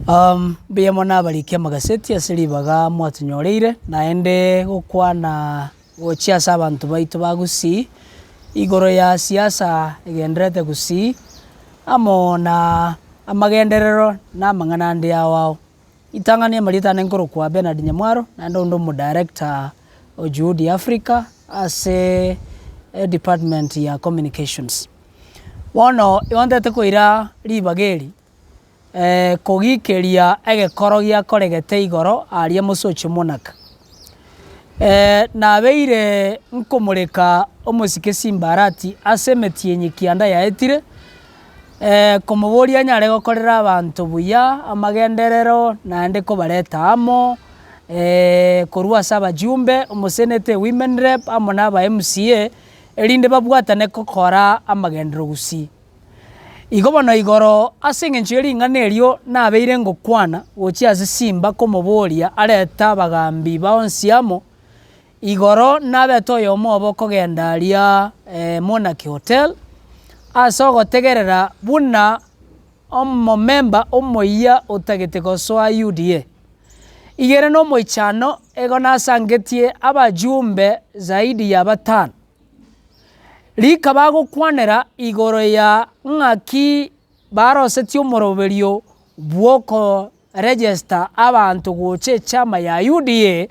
Mbuya mono abariki amagaseti ase ribaga mwatonyoreire, naende gokwana gochia ase abanto baito ba Gusii, igoro ya siasa egendererete Gusii, amo na amagenderero na amang'ana ande ao ao. Ritang'ani amarieta ane nkorokwa Bernard Nyamwaro, naende onde omodirector o Juhudi Africa ase edepartment ya communications. Bono igo ntagete koira ribaga eri kogikeria egekoro giakoregete igoro aria mosoche monaka. Nabeire nkomoreka omosike Simbarati ase emetienyi kianda yaetire, komoboria anyare gokorera abanto buya, amagenderero, naende kobareta amo, korwa ase abajumbe, omoseneta ewomen rep amo na aba MCA, erinde babwatane gokora amagenderero gusii. Igo bono igoro ase engencho ye ring'ana erio nabeire ngokwana gochia ase Simba komoboria arete abagambi bonsi amo, igoro nabete oyomo obo okogenda aria Monarch Hotel, ase ogotegerera buna omomemba omoyia otagete gosoa UDA. Igere nomoichano igo nasangetie abajumbe zaidi ya batano. Rika bagokwanera igoro ya ng'aki barosetie omoroberio bw'okoregesta abanto gocha echama ya UDA,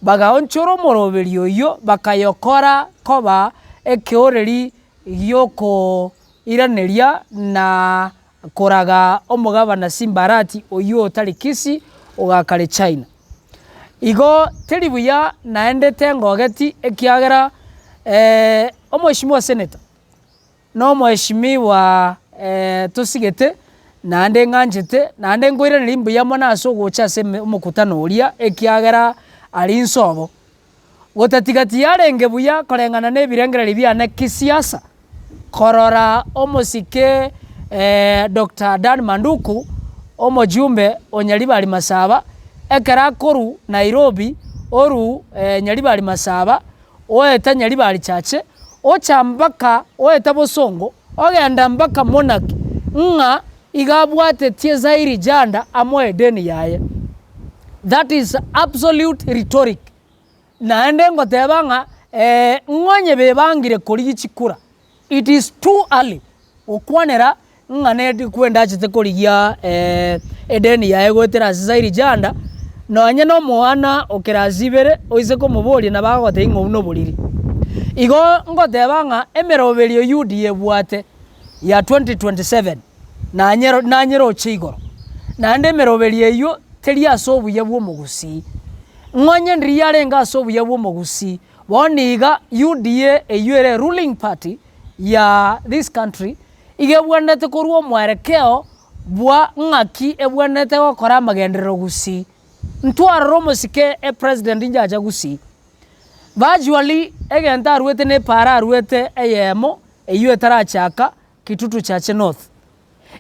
bagaonchora omoroberio oyio bakayokora koba ekeoreri giokoiraneria na koraga omogabana Simbarati oyio otari Kisii ogakare China. Igo teri buya naende tengogeti ekiagera omweshimiwa senator na omweshimiwa tosigete naende ng'anchete naende nkoiraneria mbuya mono ase ogocha ase omokutano oria ekiagera aria nsobo. Gotatiga tiyarenge buya koreng'ana nebirengererio biane kisiasa, korora omosike Doctor Dan Manduku, omojumbe o Nyaribari Masaba, ekero akorwa Nairobi orwu Nyaribari Masaba, oeta Nyaribari Chache, ocha mpaka oeta Bosongo, ogenda mpaka Monarch, ng'a iga abwatetie Zairi Janda amoe edeni yaye. That is absolute rhetoric. Naende ngoteba ng'a ng'onye bebangire korigia chikura, it is too early gokwanera ng'a nedi kwenda achete korigia edeni yaye goetera ase Zairi Janda, nonye na omwana o class ibere oise komoboria nabo agogotebia ng'a obwo noboriri. Igo ngoteba ng'a emeroberio UDA ebwate ya 2027 nanyero nanyeroche igoro, naende emeroberio eyio teri ase obuya bw'omogusii. Ng'onye ndiria yarenge ase obuya bw'omogusii, bono iga UDA eyio ere ruling party ya this country, iga ebwenerete korwa omwerekeo bwa ng'aki ebwenerete gokora amagenderero gusii. Ntwarore omosike epresident inche acha gusii, virtually egento arwete na epaara arwete eyemo eyio etarachaka Kitutu Chache North.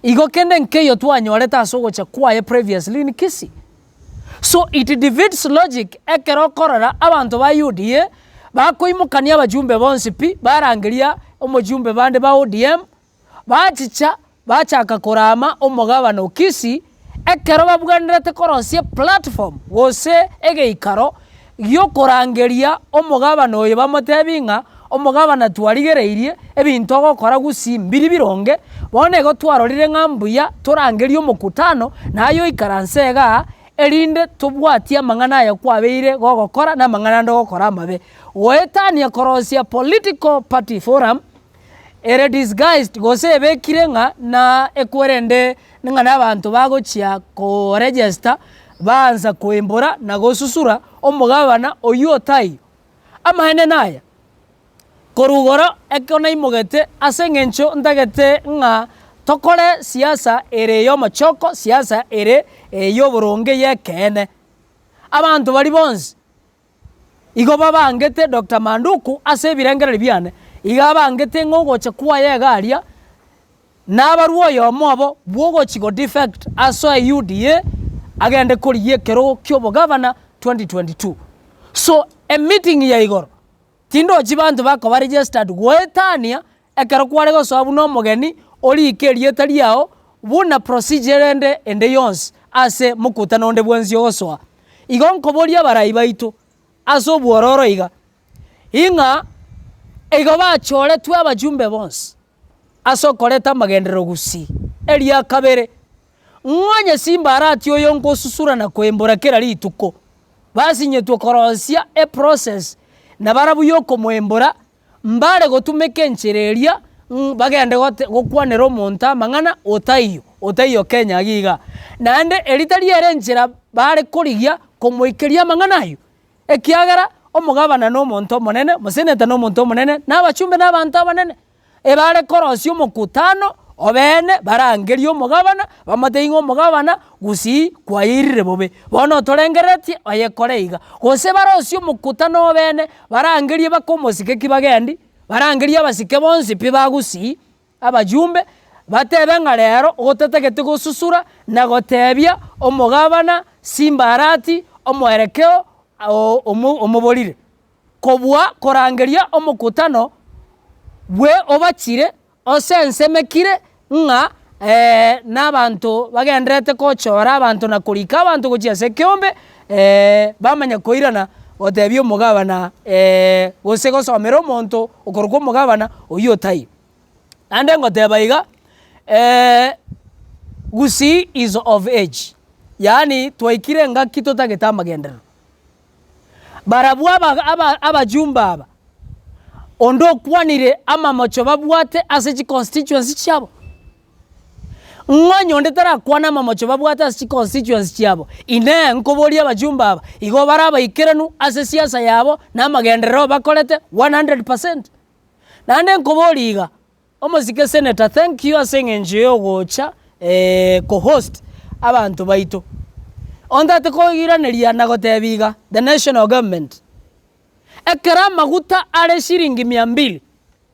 Igo kende nkeiyo twanyorete ase ogocha kwaye previously in Kisii. So it defeats logic ekero okorora abanto ba UDA bakoimokania abajumbe bonsi pi, barangeria omojumbe bande ba ODM, bachicha bachaka korama omogabana o Kisii, ekero babwenerete korosia eplatform gose egeikaro giokorangeria omogabana oyo bamotebi ng'a omogabana twarigereirie ebinto ogokora gusii mbiri bironge, bono igo twarorire ng'a mbuya torangerie omokutano naye oikaranse igaa erinde tobwatie amang'ana aya kwabeire gogokora na amang'ana ande ogokora amabe. Goetania korosia political party forum ere disguised gose ebekire ng'a na ekwerende ng'a na abanto bagochia koregister baansa koimbora na gosusura omogabana oyio otaiyo. Amaene naya, korwa igoro ekero naimogete ase eng'encho ntagete ng'a tokore siasa ere ey'omochoko, siasa ere ey'oboronge y'ekeene. Abanto baria bonsi Igo babangete Doctor Manduku ase ebirengererio biane, iga abangete ng'a ogocha kwaye iga aria, nabarwe oyomo obo bw'ogochi go defect asoe UDA agende korigia ekerogo kia obogavana 2022. So emeeting ya igoro, tindochi banto bakoba registered goetania Ekero kware gosoa buna omogeni, orike erieta riao buna procedure ende ende yonsi. ase mokutano onde bwensi ogosoa. Igo nkoboria abarai baito ase obwororo iga, ing'a igo bachoretwe abajumbe bonsi ase okoreta amagenderero gusii. Eria kabere, ng'o onye simbarati oyo nkosusura na koembora kera rituko, basinyetwe korosia eprocess na barabwo yokomoembora Mbare gotumeka enchera eria ng'a bagende gote gokwanera omonto amang'ana otaiyo, otaiyo Kenya iga igaa. Naende eri tari ere enchera bare korigia komoikeria amang'ana aywo, ekiagera omogabana na omonto omonene, omoseneta na omonto omonene, na abachumbe na abanto abanene. Ebare korosia omokutano obeene barangerie omogabana, bamotebie ng'a omogabana gusii kwayeirire bobe, bono otorengereretie oyekore iga. Gose barosie omokutano obeene Barangerie bakomosike ki bagendi, barangerie abasike bonsi pi ba Gusii, abajumbe, batebe ng'a rero ogotatagete gosusura na gotebia omogabana Simba Arati omoerekeo omoborire, kobua korangeria omokutano bwe obachire Osensemekire ng'a nabanto bagendererete gochora abanto na korika abanto gochia ase ekeombe, bamanya koirana gotebia omogabana gose gosomera omonto okorokwa omogabana oyio otaiyo. Naende ngoteba iga, Gusii is of age, yaani twaikire engaki totagete amagenderero. Barabwo aba aba abajumbe aba, onde okwanire amamocho babwate ase chiconstituency chiabo? Ng'o onye onde tarakwane amamocho babwate ase chiconstituency chiabo? Inee nkoboria abajumbe aba, igo bare abaikeranu ase siasa yabo na amagenderero bakorete 100%? Naende nkoboria iga, Omosike senator thank you ase eng'encho ya ogocha ko host abanto baito. Ontagete koiraneria na gotebia iga the national government, ekero amaguta are shilingi mia mbili,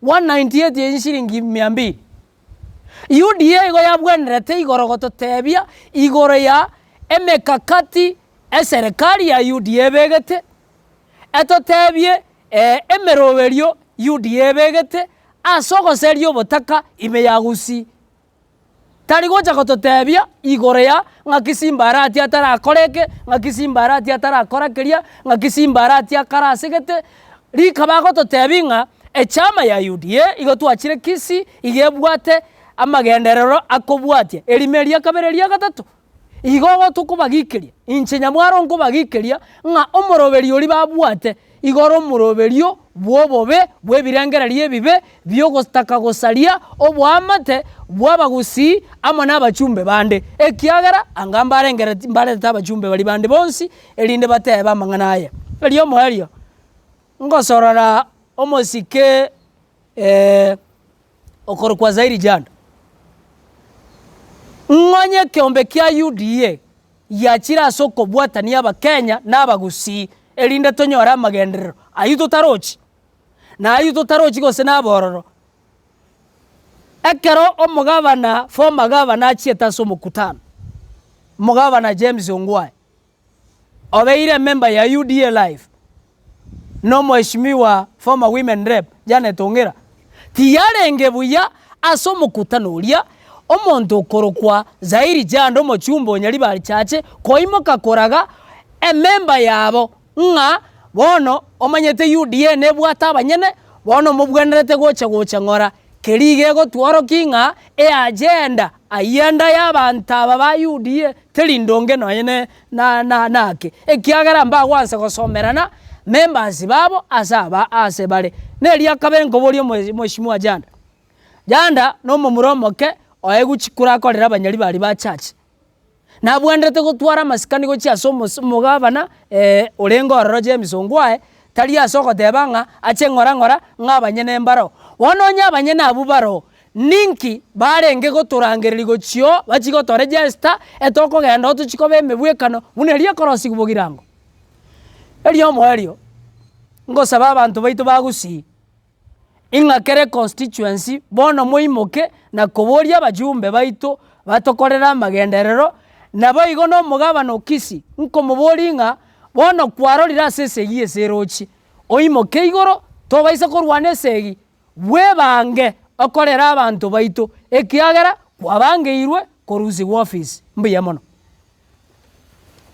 198 eywo shilingi mia mbili, UDA igo yabwenerete igoro gototebia igoro ya emekakati eserekari ya UDA ebegete, Etotebie emeroberio UDA ebegete ase ogoseria obotaka ime ya Gusii. Tari gocha gototebia igoro ya ng'aki Simba Arati atarakora eke, ng'aki Simba Arati atarakora keria, ng'aki Simba Arati akarasegete, rika bagototebia ng'a echama ya UDA igo twachire Kisii iga ebwate amagenderero akobwatia erimo eria kabere eria gatato. Igo tokobagikeria, inche nyamwaro nkobagikeria, ng'a omoroberio oria babwate igo ore omoroberio bw'obobe bw'ebirengererio ebibe bi'ogotaka gosaria oboamate bw'abagusii amo nabachumbe bande, ekiagera anga mbarengereti mbarete abachumbe baria bande bonsi, erinde batebe amang'ana aya. Erio omoerio, ngosorora omosike okorokwa Zairi Janda. Ng'onye ekeombe kia UDA giachire ase okobwatania abakenya na abagusii erinde tonyore amagenderero ayio totarochi, na ayio totarochi gose nabororo. Ekero omogabana former governor achiete ase omokutano, omogabana James Ongwae, obeire emember ya UDA life, na omweshimiwa former women rep Janet Ong'era, tiyarenge buya ase omokutano oria omonto okorokwa Zairi Janda omochumba o Nyaribari Chache koimoka koraga emember yabo ng'a bono omanyete UDA nebwate abanyene bono mobwenerete gocha gocha ng'ora keria iga egotworokia ng'a eagenda ayio enda y'abanto aba ba UDA teri ndonge nonye ne na na nake, ekiagera mbagwansa gosomerana members babo ase aba ase bare. Na eria kabere nkoboria omo mweshimiwa Janda, Janda na omomura omoke oegwe chikura akorere abanyari baria ba church, nabwenerete gotwara amasikani gochia ase omos omogabana orenge ororo James Ongwae, tari ase ogoteba ng'a ache ng'ora ng'ora ng'a abanyene mbaroo. Bono onye abanyene abwo baroo, Ninki barenge gotorangereria gochia oo bachie gotoregesta, etokogenda oo tochie koba emebwekano buna eria ekorosigwa bogirango? Erio omoerio, ngosaba abanto baito ba Gusii, ing'a kera econstituency bono moimoke na koboria abajumbe baito batokorere amagenderero, naboigo na omogabana o Kisii, nkomoboria ng'a bono kwarorire ase esegi ase erochie, oimoke igoro tobaisa korwana esegi. Bwebange okorera abanto baito, ekiagera kwabangeirwe korusigwa ofisi. Mbuya mono.